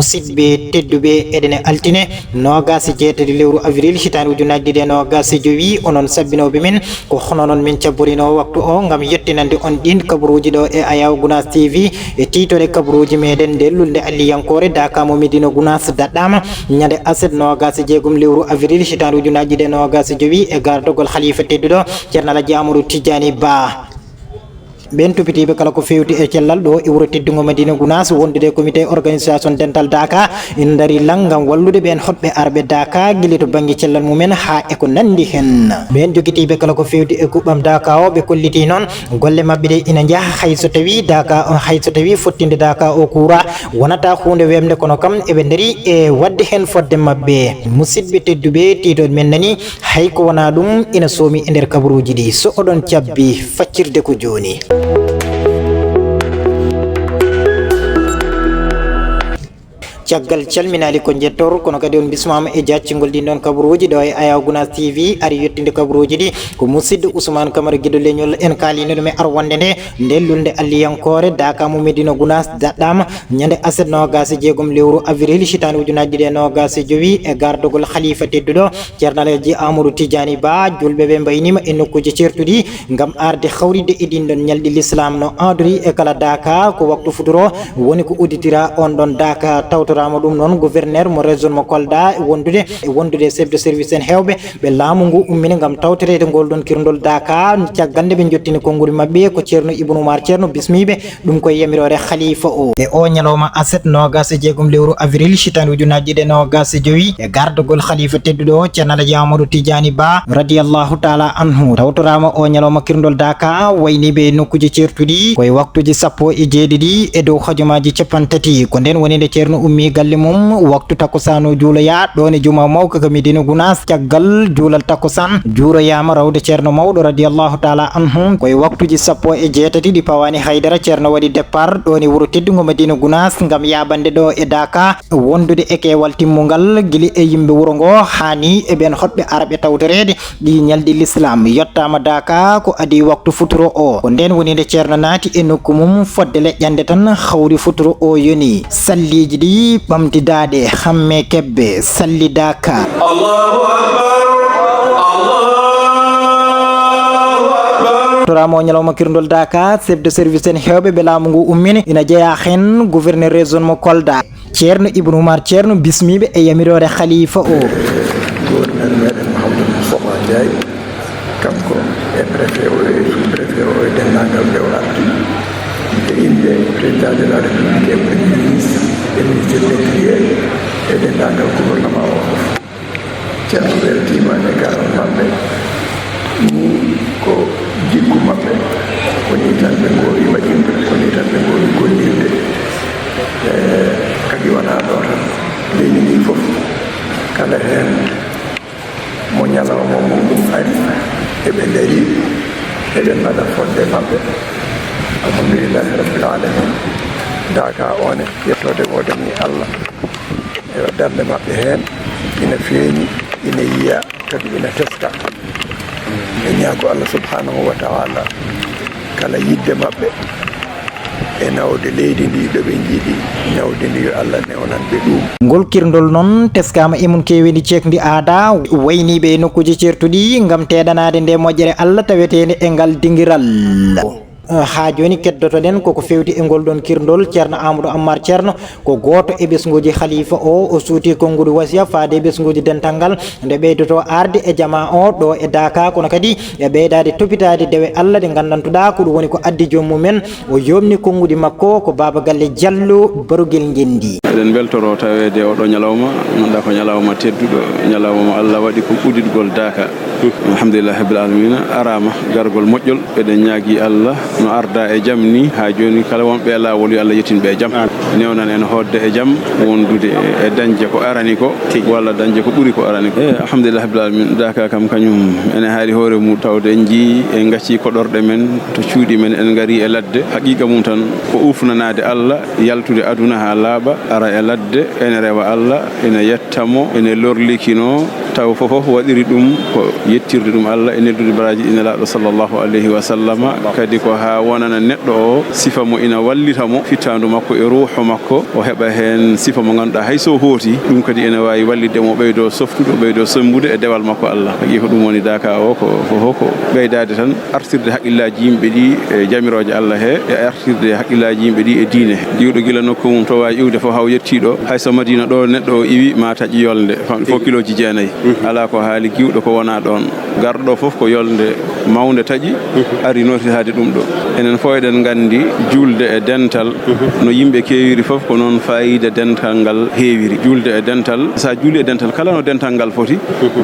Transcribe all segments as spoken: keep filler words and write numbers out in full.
Musidɓe tedduɓe, eɗen e altine noogaas e jeetati lewru avril hitaande ujunaaji ɗiɗi e noogaas e jowi. Onon sabbinooɓe men, ko hono noon min cabborinoo waktu o ngam yettinande on ɗiin kabaruuji ɗo e Ayaw Gunaas T V. E tiitore kabaruuji meɗen, nde lulnde alliyankoore Daaka mo Medina Gunaas daɗɗaama ñande aset noogaas e jeegom lewru avril hitaande ujunaaji ɗiɗi e noogaas e jowi e gardagol Halifa tedduɗo Ceerno Alhaji Amadou Tidiani Ba. Ɓeen toppitiiɓe kala ko feewti e cellal ɗo e wuro teddungo Madina Gunaas, wondude e comité organisation dental Daaka, ina ndarii lan ngam wallude ɓeen hoɗɓe arɓe Daaka, gila to bannge cellal mumen haa e ko nanndi heen. Ɓeen jogitiiɓe kala ko feewti e kuɓɓam Daaka o, ɓe kollitii noon golle maɓɓe ɗe ina njaha, hay so tawii Daaka, hay so tawii fottinde Daaka o kuuraa wonata huunde weeɓnde, kono kam eɓe ndarii e waɗde heen fodde maɓɓe. Musidɓe tedduɓe, tiitoon men nanii, hay ko wonaa ɗum ina soomi e nder kabaruuji ɗi. So oɗon cabbi, faccirde ko jooni. Caggal calminaali ko njettoor, kono kadi on bismaama e jaccingol ɗin ɗon kabaruuji ɗo e Ayaw Gunaas T V. Ari yettinde kabaruuji ɗi ko musidɗo Ousmane Camara Guido Leñol. En kaalino ɗum e ar wonde nde, nde lulnde alliyankoore Daaka mo Medina Gunaas daɗɗaama ñande aset noogaas e jeegom lewru avril hitaande ujunaaji ɗiɗi e noogaas e jowi e gardagol Halifa tedduɗo Ceerno Alhaji Amadou Tidiani Ba. Julɓe ɓe mbayniima e nokkuuji ceertuɗi ngam arde hawritde e ɗin ɗon ñalɗi l'islam no adori e kala Daaka. Ko waktu futuro woni ko udditira on ɗon Daaka. Tawtoraama ɗum noon gouverneur mo région mo Kolda e wondude, e wondude e chef de service en heewɓe ɓe laamu ngu ummini ngam tawtoreede ngol ɗon kirndol Daaka. Caggal nde ɓe njottini konngol maɓɓe ko Ceerno Ibnu Umar Ceerno bismiiɓe ɗum ko e yamiroore Halifa o. E o ñalawma aset noogaas e jeegom lewru avril hitaande ujunaaji ɗiɗi e noogaas e jowi, e gardagol Halifa tedduɗo o, Ceerno Alhaji Amadou Tidiani Ba, radiyallahu taala anhu. Tawtoraama o ñalawma kirndol Daaka, wayniiɓe e nokkuuji ceertuɗi, ko e waktuuji sappo e jeeɗiɗi e dow hojomaaji cappanɗe tati. Ko ndeen woni nde Ceerno ummi galle mum, waktu takkusaan o juuloyaa ɗoon e jumaa mawka ka Medina Gunaas. Caggal juulal takkusaan, juuroyaama rawde Ceerno Mawɗo, radiyallahu taala anhu, ko e waktuuji sappo e jeetati ɗi pawaani haydara. Ceerno waɗi départ ɗoon e wuro teddungo Madina Gunaas ngam yaaɓande ɗo e Daaka, wondude e keewal timmungal, gila e yimɓe wuro ngo haa ni e ɓeen hoɗɓe arɓe tawtoreede ɗi ñalɗi l'islam. Yottaama Daaka ko adii waktu futuro o. Ko ndeen woni nde Ceerno naati e nokku mum fodde leƴƴannde tan, hawri futuro o yoni. Salliiji ɗi ɓamti daaɗe, Hammee Kebbe, salli Daaka. Allahu Akbar, Allahu Akbar. Torama o ñalawma kirndol Daaka, chef de service en heewɓe ɓe laamu ngu ummini, ina jeyaa heen gouverneur région mo Kolda, Ceerno Ibnu Umar Ceerno, bismiiɓe e yamiroore Halifa o. Gouverneur meɗen Mouhamadou Moustapha Ndiaye, kanko e préfet o e sous-préfet o e denndaangal ɓe o arti, e innde président de la République e premier ministre e ministre de l'Intérieur e denndaangal gouvernement o fof. Ceerno weltiima e garal maɓɓe. Ni ko jikku maɓɓe, ko ni tan ɓe ngoowi waɗirde, ko ni tan ɓe ngoowi gollirde. E kadi wonaa ɗo tan, leydi ndi fof, kala heen mo ñalawma muɗum ari, eɓe ndarii, eɓe mbaɗa fodde maɓɓe. Alhamdulillahi Rabbil Alamin. Daaka o ne, yettoode woodanii Allah. Ewa, darnde maɓɓe heen ina feeñi, ina yiyaa, kadi ina teskaa. E ñaago Allah subhanahu wa ta'ala, kala yiɗde maɓɓe e nawde leydi ndi ɗo ɓe njiɗi nawde ndi, yo Allah newnan ɓe ɗum. Ngol kirndol noon teskaama e mum keeweendi ceekndi aada, wayniiɓe e nokkuuji ceertuɗi ngam teeɗanaade nde moƴƴere Allah taweteende e ngal dingiral. Eh, haa jooni keddoto-ɗen koko feewti e ngol ɗoon kirndol. Ceerno Amadou Ammar Ceerno ko gooto e ɓesnguuji Halifa o, o suuti konnguɗi wasiya faade e ɓesnguuji dental ngal, nde ɓeydotoo arde e jamaa o ɗo e Daaka, kono kadi e ɓeydaade topitaade dewe Allah ɗe nganndantuɗaa ko ɗum woni ko addi joom mumen. O yooɓni konnguɗi makko ko Baaba Galle Jallo, Barogel Ngenndi. Eɗen mbeltoroo taweede oɗo ñalawma, ngannduɗaa ko ñalawma tedduɗo, ñalawma mo Allah waɗi ko udditgol Daaka. Alhamdulillahi Rabbil Alamina, araama gargol moƴƴol. Eɗen ñaagii Allah no arda e jam ni, haa jooni kala wonɓe e laawol, yo Allah yettin ɓe e jam. Newnan en hootde e jam, wondude e dañde ko arani ko, walla dañde ko ɓuri ko arani ko. Eh, alhamdulillahi Rabbil Alamina, Daaka kam kañum ene haali hoore mum, tawde en njii, en ngacci koɗorɗe men to cuuɗi men, en ngari e ladde. Haqiqa mum tan ko ufnanaade Allah, yaltude aduna haa laaɓa, ara e ladde, ene rewa Allah, ene yetta mo, ene lorlikino, taw fof fof waɗiri ɗum ko yettirde ɗum Allah e neldude baraaji ɗi Nelaaɗo sallallahu alayhi wa sallama, kadi ko haa wonana neɗɗo o sifa mo ina wallita mo, fittaandu makko e ruuhu makko, o heɓa heen sifa mo ngannduɗaa hay so hooti, ɗum kadi ene waawi wallitde mo ɓeydo softude, o ɓeydo semmbude e dewal makko Allah. Haqiiqa ko ɗum woni daaka o, ko, ko, ko ɓeydaade tan artirde haqqillaaji yimɓe ɗi e jamirooje Allah he, e artirde haqqillaaji yimɓe ɗi e diine he. Iwɗo gila nokku mum to waawi iwde fof haa o yettii ɗo, hay so Madina ɗo neɗɗo o iwi, ma taƴ yolnde, fam-, fof kilooji jeenayi. Alaa ko haali giwɗo ko wonaa ɗoon. Garɗo fof ko yolnde mawnde taƴi, ari nooti haade ɗum ɗo. Enen fof eɗen nganndi juulde e dental, no yimɓe keewiri fof, ko noon faayiida dental ngal heewiri. Juulde e dental, so a juuli e dental, kala no dental ngal foti,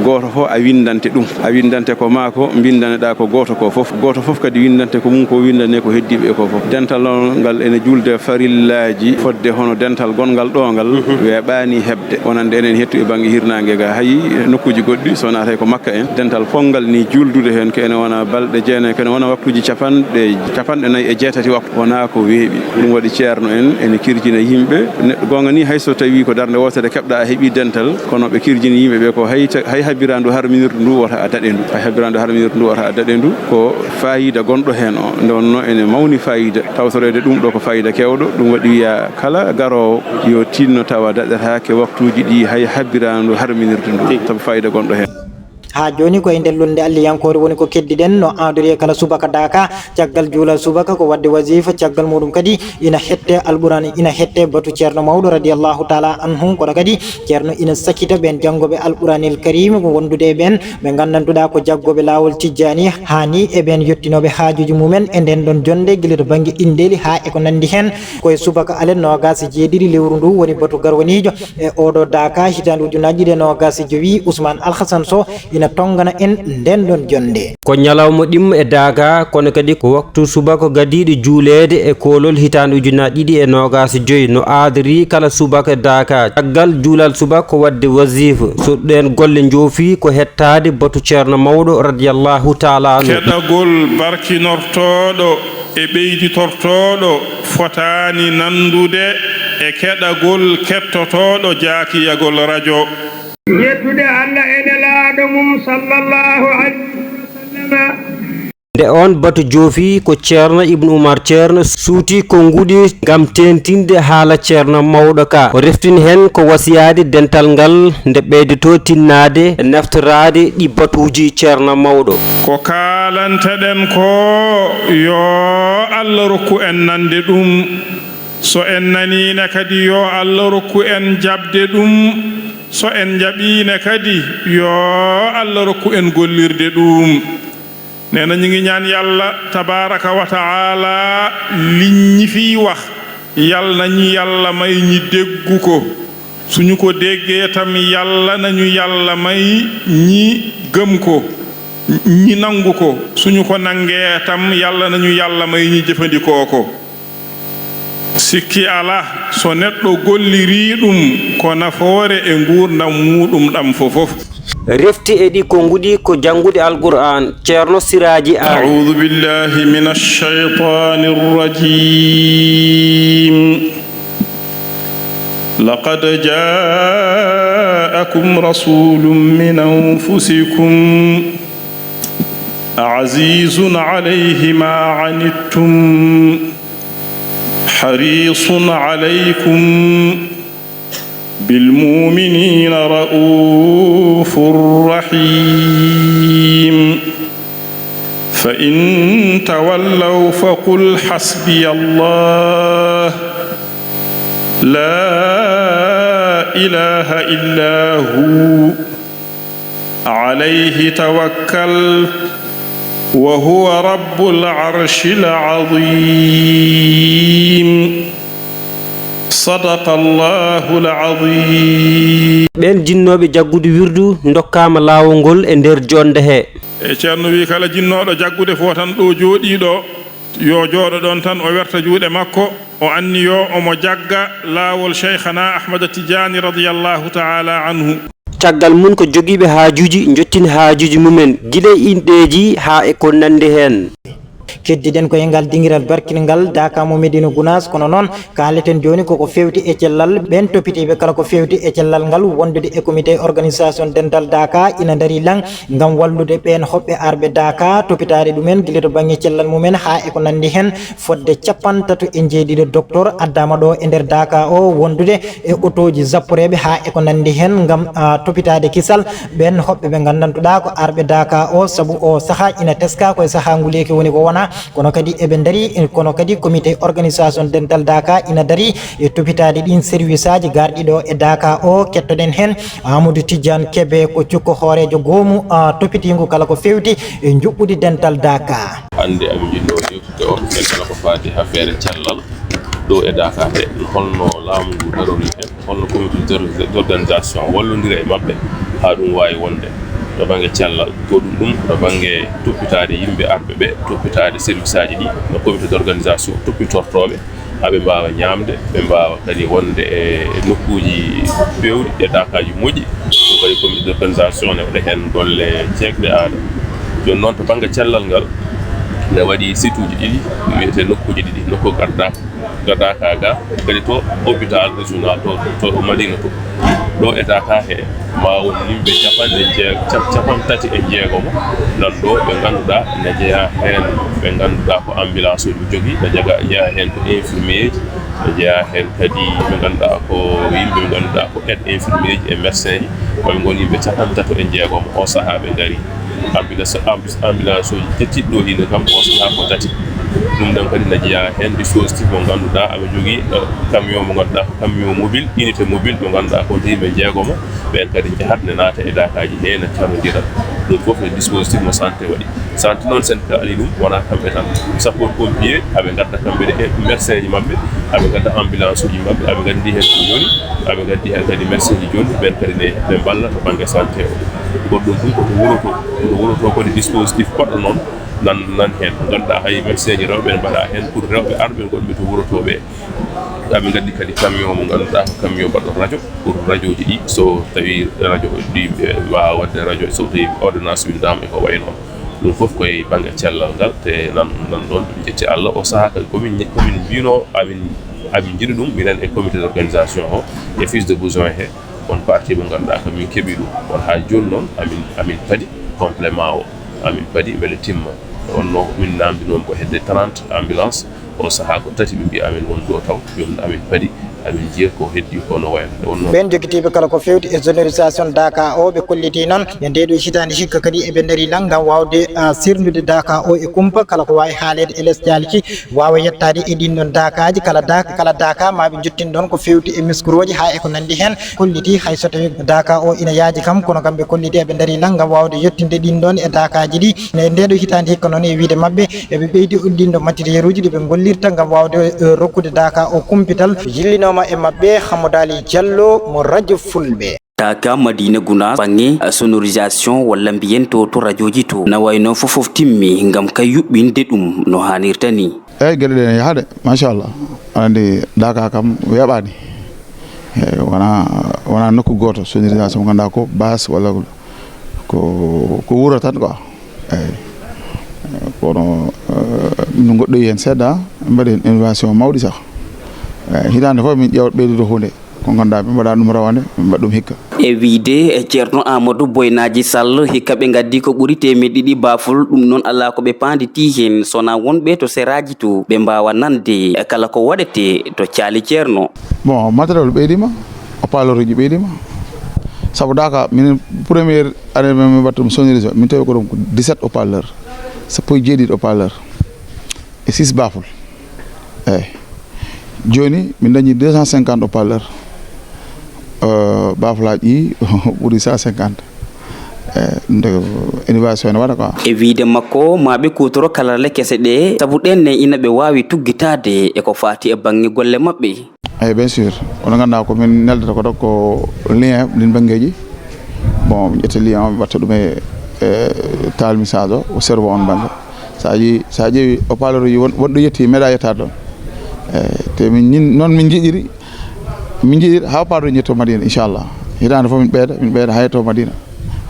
gooto fof a winndante ɗum. A winndante ko maa ko, mbinndaneɗaa ko gooto ko fof. Gooto fof kadi winndante ko mum ko winndane ko heddiiɓe e ko fof. Dental noon ngal ene juulde farillaaji fodde hono dental gonngal ɗo ngal, weeɓaani heɓde. Wonande enen hettu e bannge hirnaange ga, hay nokkuuji goɗɗi, so naatay ko Makka en, dental ponngal ni juuldude heen, ko ene wona balɗe jeenayi, ko ene wona waktuuji capanɗe, capanɗe nayi e jeetati waktu, wonaa ko weeɓi. Ɗum waɗi ceerno en ene kirjina yimɓe. Neɗɗo goonga ni, hay so tawii ko darnde wootere keɓɗa, a heɓii dental, kono ɓe kirjini yimɓe ɓe ko hay ta-, hay habiraandu harminirdu ndu wota a daɗe ndu. Hay habiraandu harminirdu ndu wota a daɗe ndu. Ko faayiida gonɗo heen o. Nde wonnoo ene mawni faayiida. Tawtoreede ɗum ɗo ko faayiida keewɗo. Ɗum waɗi wiyaa kala garoowo yo tinno tawa daɗataake waktuuji ɗi hay habbiraandu harminirde ndu, sabu faayiida gonɗo heen. Haa jooni ko e nder lolnde Alliyankoore woni ko keddiɗen, no aadori e kala subaka daaka, caggal juulal subaka ko waɗde wasifa, caggal muɗum kadi ina hette Alquraan, ina hette batu Ceerno Mawɗo radiyallahu taala anhu, kono kadi Ceerno ina sakita ɓeen janngooɓe Alquraanil Kariim ko wondude e ɓeen ɓe nganndantuɗaa ko jaggooɓe laawol Tijjaani, haa ni e ɓeen yottinooɓe haajuuji mumen e ndeen ɗoon jonnde, gila to bannge inndeeli haa e ko nanndi heen. Ko e subaka alet noogaas e jeeɗiɗi lewru ndu woni batu garwaniijo e ooɗo daaka hitaande ujunnaaji ɗiɗi e noogaas e jowi, Usmaan Alhasan Soh ina tonngana en ndeen ɗoon jonnde. Ko ñalawma ɗimmo e daaka, kono kadi ko waktu subaka gadiiɗo juuleede e koolol hitaande ujunnaaji ɗiɗi e noogaas e jowi, no aadori kala subaka daaka. Caggal juulal subaka ko waɗde wasifa. So ɗeen golle njoofi, ko hettaade batu Ceerno Mawɗo radiyallahu taala anhu. Keɗagol barkinortooɗo e ɓeyditortooɗo fotaani nanndude e keɗagol kettotooɗo jaakiyagol rajo. Yettude Allah e Nelaaɗo mum sallallahu alayhi wa sallam. Nde oon batu joofi, ko Ceerno Ibnu Umar Ceerno suuti konnguɗi ngam teeŋtinde haala Ceerno Mawɗo ka. O reftini heen ko wasiyaade dental ngal nde ɓeydotoo tinnaade e naftoraade ɗi batuuji Ceerno Mawɗo. Ko kaalanteɗen ko, yo Allah rokku en nande ɗum. So en naniine kadi, yo Allah rokku en jaɓde ɗum. So en njaɓiine kadi, yo Allah rokku en gollirde ɗum. Nee na ñu ngi ñaan Yàlla tabaaraka wa taala liñ ñi fiy wax, Yal nañu Yàlla may ñi déggu ko. Su ñu ko déggee tam, Yàlla nañu Yàlla may ñi gëm ko, ñi nangu ko. Su ñu ko nangee tam, Yàlla nañu Yàlla may ñi jëfandikoo ko. Sikki alaa, so neɗɗo gollirii ɗum, ko nafoore e nguurndam muuɗum ɗam fofof. Refti e ɗi konnguɗi ko janngude Alquraan, Ceerno Siraaji Aali. أعوذ بالله من الشيطان الرجيم. لقد جاءكم رسول من أنفسكم عزيز عليه ما عنتم حريص عليكم بالمؤمنين رءوف رحيم. فإن تولوا فقل حسبي الله لا إله إلا هو عليه توكلت وهو رب العرش العظيم. صدق الله العظيم. Ɓeen jinnooɓe jaggude wirdu ndokkaama laawol ngol e nder jonnde he. E Ceerno wi kala jinnooɗo jaggude fof tan ɗo jooɗiiɗo, yo jooɗo ɗoon tan, o werta juuɗe makko, o anniyo omo jagga laawol Cheikhana Ahmada Tijaani radiyallahu taala anhu. Caggal mum ko jogiiɓe haajuuji njottini haajuuji mumen, gila e inɗeeji haa e ko nanndi heen. Keddiden ko e ngal dingiral barkingal Daaka mo Medina Gounass, kono noon kaaleten jooni koko feewti e cellal ɓeen topitiiɓe kala ko feewti e cellal ngal wondude e comité organisation dental Daaka ina ndarii lan ngam wallude ɓeen hoɓɓe arɓe Daaka topitaade ɗumen gila to bannge cellal mumen haa e ko nanndi heen. Fodde capantato e njeeɗiɗo docteur addaama ɗo e nder Daaka o wondude e otooji zapporeeɓe haa e ko nanndi heen ngam, ah, topitaade kisal ɓeen hoɓɓe ɓe nganndantuɗaa ko arɓe Daaka o, sabu o sahaa ina teskaa ko e sahaa nguleeki woni ko wonaa, kono kadi eɓe ndarii, kono kadi comité organisation dental Daaka ina darii e topitaade ɗiin service aji garɗi ɗo e Daaka o. Kettoɗen heen Amadou Tidiane Kebe, ko cukko hooreejo goomu, ah, topitiingu kala ko feewti e njuɓɓudi dental Daaka. Hannde amin njiɗnoo yewtude on e kala ko faati e affaire cellal ɗo e Daaka he, holno laamu ngu darori heen, holno comité d'or-, d'organisation wallondira e maɓɓe haa ɗum waawi wonde to bannge cellal, goɗɗum ɗum to bannge toppitaade yimɓe arɓe ɓe, toppitaade service aji ɗi no comité d'organisation toppitortooɓe, haa ɓe mbaawa ñaamde, ɓe mbaawa kadi wonde e nokkuuji peewɗi e daakaaji moƴƴi. Ɗum kadi comité d'organisation ne waɗa heen golle ceekɗe aada. Jooni noon to bannge cellal ngal, nde waɗi site uji ɗiɗi, wiyetee nokkuuji ɗiɗi, nokku Gadda, Gadaka ga, kadi to hôpital régional to, to Madina to. Ɗo e Daaka he, ma won yimɓe capanɗe jeeg-, cap-, capantati e jeegomo nan ɗo ɓe ngannduɗaa ina jeyaa heen, ɓe ngannduɗaa ko ambulance uji jogii, ɓe jega, jeyaa heen ko infirmier ji, ɓe jeyaa heen kadi ɓe ngannduɗaa ko yimɓe ɓe ngannduɗaa ko aide infirmier ji e médecin ji, ɓe ngon yimɓe capantato e jeegomo. O sahaa ɓe ngari. Ambulance, ambulance, ambulance uji kettiɗi ɗo hino kam, o sahaa ko tati. Ɗum ɗon kadi na jeyaa heen dispositif mo ngannduɗaa aɓe jogii, eh, camion mo ngannduɗaa ko camion mobile, unité mobile mo ngannduɗaa ko yimɓe jeegomo, ɓeen kadi njahat ne naata e daakaaji he, ne carondira. Ɗum fof ne dispositif mo santé waɗi. Santé noon, sen kaali ɗum, wonaa kamɓe tan. Sapeur pompier, aɓe ngadda kamɓe ne e médecin ji maɓɓe, aɓe ngadda ambulance uji maɓɓe, aɓe ngaddi heen ko yoni, aɓe ngaddi heen kadi médecin ji jooni, ɓeen kadi ne ɓe mballa to bannge santé o. Goɗɗum ɗum ko to wuro to, ko to wuro to kadi dispositif goɗɗo noon nan, nan heen. Ngannduɗaa hay médecin ji rewɓe ne mbaɗa heen pour rewɓe arɓe gonɓe to wuro to ɓe. Aɓe ngaddi kadi camion mo ngannduɗaa ko camion mbaɗɗo radio, pour radio ji ɗi, so tawi radio ɗi, ɓe waawa waɗde radio, so tawi ordonnance windaama e ko wayi noon. Ɗum fof koye bannge cellal ngal, te nan, nan ɗoon, ɗum jetti Allah. O sahaa kadi komin, komin mbiyno, amin, amin njiɗi ɗum, minen e comité d'organisation o, e fiche de besoin he, on partie mo ngannduɗaa ko min keɓi ɗum. On haa jooni noon, amin, amin padi complément o, amin padi mbele timma. On no min namdinoon ko hedde trente ambulance, o sahaa ko tati ɓe mbiya amin won ɗo taw, jooni amin padi, amin njiya ko heddi ko no wayno. Nde wonno ɓeen jogitiiɓe kala ko feewti e sonorisation Daaka o, ɓe kolliti noon e ndee ɗoo hitaande hikka kadi eɓe ndarii lan ngam waawde, ah, sirnude Daaka o e kumpa, kala ko waawi haaleede e les jaaliki waawa yettaade e ɗiin ɗoon daakaaji. Kala daaka, kala daaka ma ɓe njottin ɗoon ko feewti e miskirooji haa e ko nanndi heen. Kolliti hay so tawii daaka o ina yaaji kam, kono kam ɓe kolliti eɓe ndarii lan ngam waawde yettinde ɗiin ɗoon e daakaaji ɗi. E ndee ɗoo hitaande hikka noon e wiyde maɓɓe, eɓe ɓeydi uddinde matériel uji ɗi ɓe ngollirta ngam waawde, eh, rokkude daaka o kumpital. Yillinooma e maɓɓe Hammadaali Jallo mo rajo Fulɓe. Daaka Madina Gounass, bannge sonorisation walla mbiyen to, to radioji to, na wayno fof fof timmi ngam kay yuɓɓinde ɗum no haanirta ni. Eeyi, geɗe ɗe ne yaha de, machallah. Aɗa anndi, Daaka kam weeɓaani. Eeyi, wona, wona nokku gooto, sonorisation mo ngannduɗaa ko basse walla ko, ko wuro tan quoi. Eeyi. Kono, eh, min ngoɗɗoyi heen seeɗa, mbaɗi heen innovation mawɗi sah. Eeyi, hitaande fof min ƴeewat ɓeydude huunde. Ko ngannduɗaa, ɓe mbaɗa ɗum rawane, ɓe mbaɗa ɗum hikka. E wiyde e Ceerno Amadou Boynaaji Sall, hikka ɓe ngaddi ko ɓuri teemeɗɗe ɗiɗi baaful, ɗum noon alaa ko ɓe paanditi heen, so wonaa wonɓe to seraaji to, ɓe mbaawa nande e kala ko waɗetee to caali Ceerno. Bon, matériel ɓeydiima, haut-parleur uji ɓeydiima. Sabu Daaka, minen première année min mbaɗta ɗum sonorisé, min tawi ko ɗum ko dix-sept haut-parleur, sappo e jeeɗiɗi haut-parleur e six baaful. Eeyi. Jooni, min dañi deux cent cinquante haut-parleur. Euh, baafulaaji ɗi ɓuri cent cinquante. Eeyi, nde innovation ne waɗa quoi. E wiyde makko, ma ɓe kuutoro karalleeji kese ɗe, sabu ɗeen ne ina ɓe waawi tuggitaade e ko faati e bannge golle maɓɓe. Eeyi, bien sûr. Kono ngannduɗaa ko min neldata ko ɗo ko lien ɗin banngeeji. Bon, ƴetta lien o, watta ɗum e, e taal message o, o servo on bannge. So a yii, so a ƴeewi haut-parleur uji won, wonɗo yetti, meeɗa yettaade ɗoon. Eeyi, te min ñin-, noon min njiɗiri, min njiɗiri haa haut-parleur uji njetto Madina, inchallah. Hitaande fof min ɓeyda, min ɓeyda haa yetto Madina,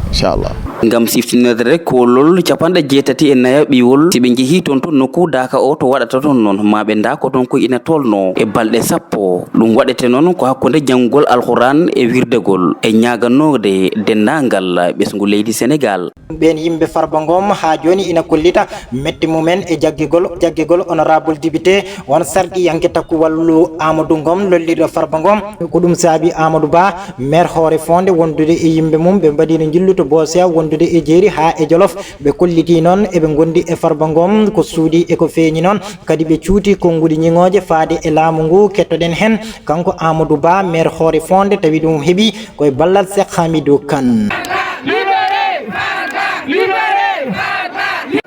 inchallah. Ngam siftinirde koolol capanɗe jeetati e nayaɓiwol, si ɓe njehii toon to nokku daaka o to waɗata toon noon, maa ɓe ndaako toon ko ina tolnoo e balɗe sappo. Ɗum waɗete noon ko hakkunde janngugol Alxuraan e wirdegol e ñaaganoode denndaangal ɓesngu leydi Senegaal. Ɓeen yimɓe Farba Ngom haa jooni ina kollita mette mumen e jaggegol, jaggegol honorable député, on sarɗiyanke takku wallu Amadou Ngom lollirɗo Farba Ngom. Ko ɗum saabi Amadou Ba, maire Hoore Fonde, wondude e yimɓe mum, ɓe mbaɗiino njillu to Bosea, wondude e Jeeri haa e Jolof. Ɓe kollitii noon eɓe ngondi e Farba Ngom ko suuɗi e ko feeñi noon. Kadi ɓe cuuti konnguɗi ñiŋooje faade e laamu ngu. Kettoɗen heen kanko Amadou Ba, maire Hoore Fonde, tawi ɗum heɓi ko e ballal Cheikh Hamidou Kane.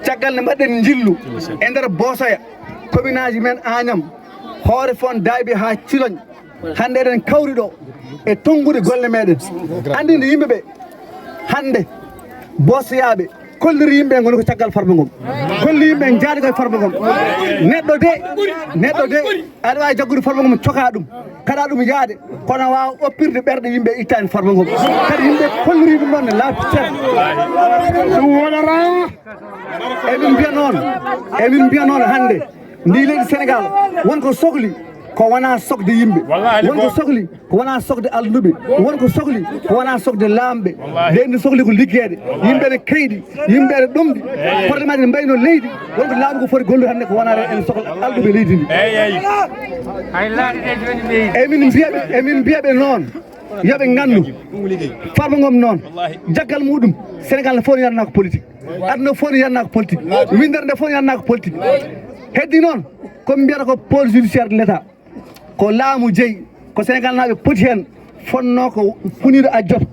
Caggal nde mbaɗɗen njillu e nder Bosaya, commune aji men Agnam, Hoore Fonde, Daybe haa Ciloñ, hannde eɗen kawri ɗo e tonngude golle meɗen, anndinde yimɓe ɓe hannde Bosayaaɓe kolliri yimɓe ngoni ko caggal Farba Ngom, kolli yimɓe njaadi koye Farba Ngom. Neɗɗo de, neɗɗo de, aɗa waawi jaggude Farba Ngom, coka ɗum, kaɗa ɗum yaade, kono waawa oppirde ɓerɗe yimɓe, ittaani Farba Ngom. Kadi yimɓe kolliri ɗum ɗon ne laabi cer. Ɗum wonata. Emin mbiya noon, emin mbiya noon hannde, ndi leydi Senegaal, won ko sokli ko wona sokde yimɓe, won ko sokli ko wona sokde alduɓe, won ko sokli ko wona sokde laamɓe. Leydi ndi sokli ko liggeede, yimɓe ne kayɗi, yimɓe ne ɗomɗi, probléme aji ne mbayno leydi, won ko laamu ko foti gollude hannde ko wona en sokla alduɓe leydi ndi. Emin mbiya ɓe, emin mbiya ɓe noon, yo ɓe nganndu, Farba Ngom noon, jaggal muɗum, Senegaal ne fof ne yarana ko politique, aduna fof ne yarana ko politique, winndere nde fof ne yarana ko politique. Heddi noon, ko mbiyata ko pôle judiciaire de l'État, ko laamu jeyi, ko Senegaal naaɓe poti heen, fotnoo ko puniiɗo ajjoto.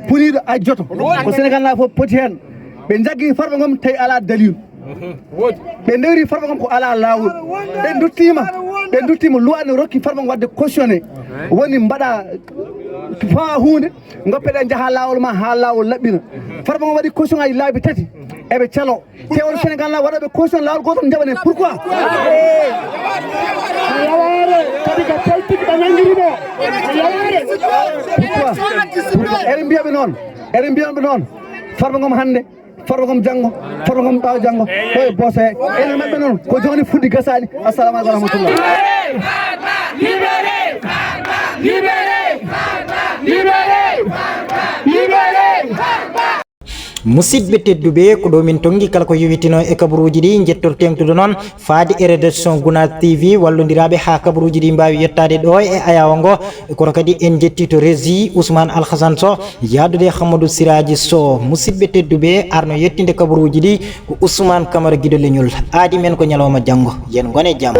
Puniiɗo ajjoto, ko Senegaal naaɓe fof poti heen. Ɓe njaggi Farba Ngom tawi alaa daliilu. Ɓe ndewri Farba Ngom ko alaa laawol. Ɓe nduttiima, ɓe nduttiima loi ne rokki Farba Ngom waɗde cautionné, woni mbaɗa faa huunde, ngoppeɗen njaha laawol ma haa laawol laɓɓina. Farba Ngom waɗi caution aji laabi tati, eɓe calo. Te on Senegaal na waɗooɓe caution laawol gootal njaɓane. Pourquoi? Yawaare, kadi ko politique ɓe nanngiri mo. Yawaare. Pourquoi? Pourquoi? Eɗen mbiya ɓe noon, eɗen mbiya ɓe noon, Farba Ngom hannde, Farba Ngom janngo, Farba Ngom ɓaawo janngo, ɗo e Bosaya. Enen maɓɓe noon, ko jooni fuɗɗi gasaani. Assalamu aleykum wa rahmatullah. Musidɓe tedduɓe, ko ɗo min tonngi kala ko yowitinoo e kabaruuji ɗi. Njettorten tude noon faade e rédaction Gunaas T V, wallondiraaɓe haa kabaruuji ɗi mbaawi yettaade ɗo e ayaawo ngo. Kono kadi en njetti to régie Ousmane Alhassane Sow, yahdude e Hammadou Siraji Sow. Musidɓe tedduɓe, arno yettinde kabaruuji ɗi ko Ousmane Camara Giɗo Leñol. Aadi men ko ñalawma janngo. Yen ngone jam.